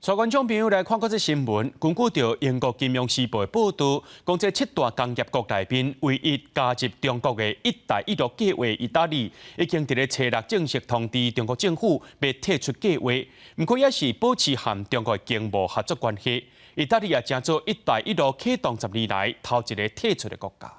帶觀眾朋友來看國際新聞，根據著英國金融時報的報導，講這七大工業國內面唯一加入中國的一帶一路計劃，意大利已經佇咧初六正式通知中國政府欲退出計劃，毋過也是保持和中國的經貿合作關係。意大利也成做一帶一路啟動10年來頭一个退出的國家。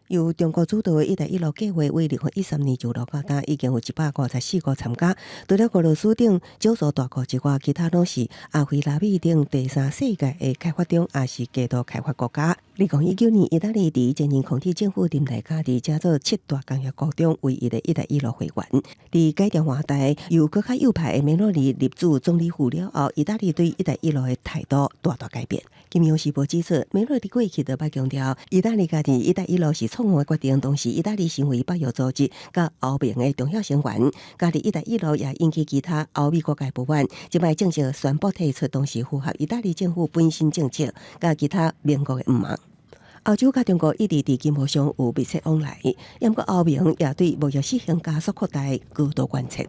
由中國主導的一帶一路計劃，為2013年就落到今，已經有154個參加。除了俄羅斯等少數大國之外，其他攏是亞非拉美等第三世界的開發中，抑是低度開發國家。2019年，意大利佇前任孔蒂政府任內加入，成做七大工業國中唯一的一帶一路會員。佇改朝換代，由閣較右派的梅洛尼入主總理府了後，意大利對一帶一路的態度大大改變。金融時報指出，梅洛尼過去就捌強調，意大利加入一帶一路是錯誤的決定，同時意大利成為北約組織佮歐盟的重要成員，加入一帶一路也引起其他歐美國家不滿。這擺正式宣布退出，同時符合意大利政府本身政策，佮其他盟國的毋滿。歐洲佮中國一直佇經貿上有密切往來，毋過歐盟也對貿易實行加速擴大高度關切。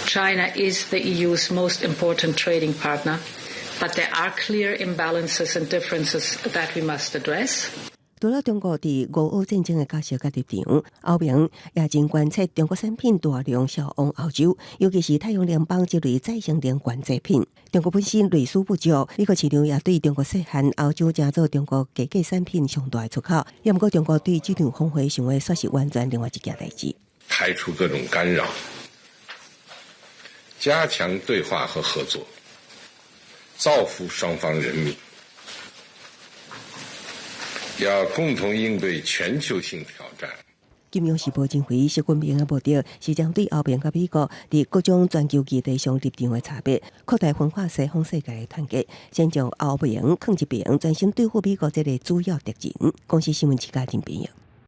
China is the EU's most important trading partner, but there are clear imbalances and differences that we must address. 除了中國佇俄烏戰爭的角色佮立場，歐盟也真關切中國產品大量銷往歐洲，尤其是太陽能板這類再生能源製品。中國本身內需不足，美國市場也對中國設限，歐洲成做中國低價產品上大的出口。也毋過中國對這場峰會想欲煞是完全另外一件代誌。排除各種干擾，加強對話和合作，造福雙方人民。要共同應對全球性挑戰。金融時報認為，習近平的目的是針對歐盟佮美國佇各種全球議題上立場的差別，擴大分化西方世界的團結，先將歐盟囥一邊，專心對付美國這个主要敵人。公視新聞記者林編譯。